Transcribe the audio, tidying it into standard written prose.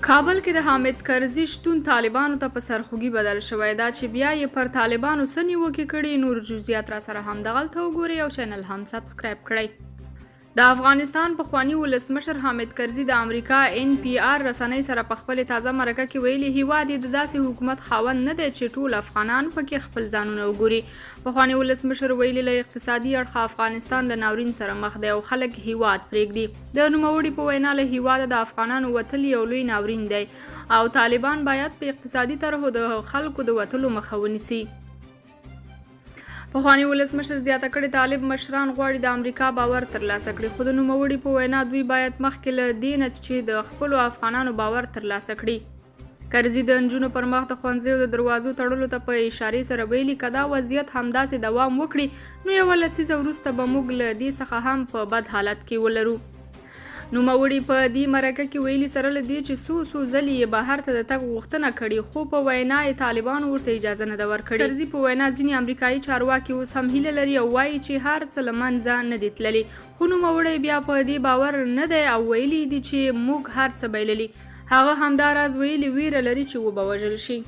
کابل کې د حامد کرزي شتون طالبانو ته په سرخوږي بدل شوی، دا چې بیا یې پر طالبانو څه نیوکې کړي، نور جزئیات راسره همدغلته وګورئ او چینل هم سبسکرایب کړئ. د افغانستان پخواني ولسمشر حامد کرزي د امریکا ان پي آر رسنۍ سره په خپلې تازه مرکه کې ویلي، هیواد یې د داسې حکومت خاوند نه دی چې ټول افغانان پکې خپل ځانونه وګوري. پخواني ولسمشر ویلي، له اقتصادي اړخه افغانستان له ناورین سره مخ دی او خلک هیواد پرېږدي. د نوموړي په وینا، له هیواده د افغانانو وتل یو لوی ناورین دی او طالبان باید په اقتصادي طرحو د خلکو د وتلو مخه ونیسي. پخواني ولسمشر زیاته کړې، طالب مشران غواړي د امریکا باور ترلاسه کړي، خو د نوموړي په وینا دوی باید مخکې له دې نه چې د خپلو افغانانو باور ترلاسه کړي. کرزي د نجونو پر مخ د ښوونځیو د دروازو تړلو ته په اشارې سره ویلي، که دا وضعیت همداسې دوام وکړي، نو یوه لسیزه وروسته به موږ له دې څخه هم په بد حالت کې ولرو. نوموړي په دې مرکه کې ویلي، سره له دې چې څو څو ځلې یې بهر ته د تګ غوښتنه کړې، خو په وینا یې طالبانو ورته اجازه نه ده ورکړې. کرزي په وینا ځینې امریکايي چارواکي اوس هم هیله لري او وايي چې هر څه له منځه نه دي تللي، خو نوموړی بیا په دې باور نه دی او ویلي یې دي چې موږ هر څه بایللي. هغه همدا راز ویلي، ویره لري چې وبه وژل شي.